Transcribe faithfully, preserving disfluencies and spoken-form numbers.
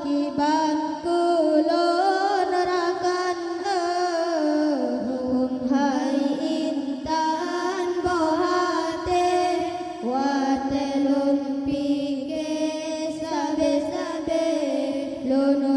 Iban kulon rakan, eh, hum hai intan boh até, watée lôn pike sabe-sabe lôn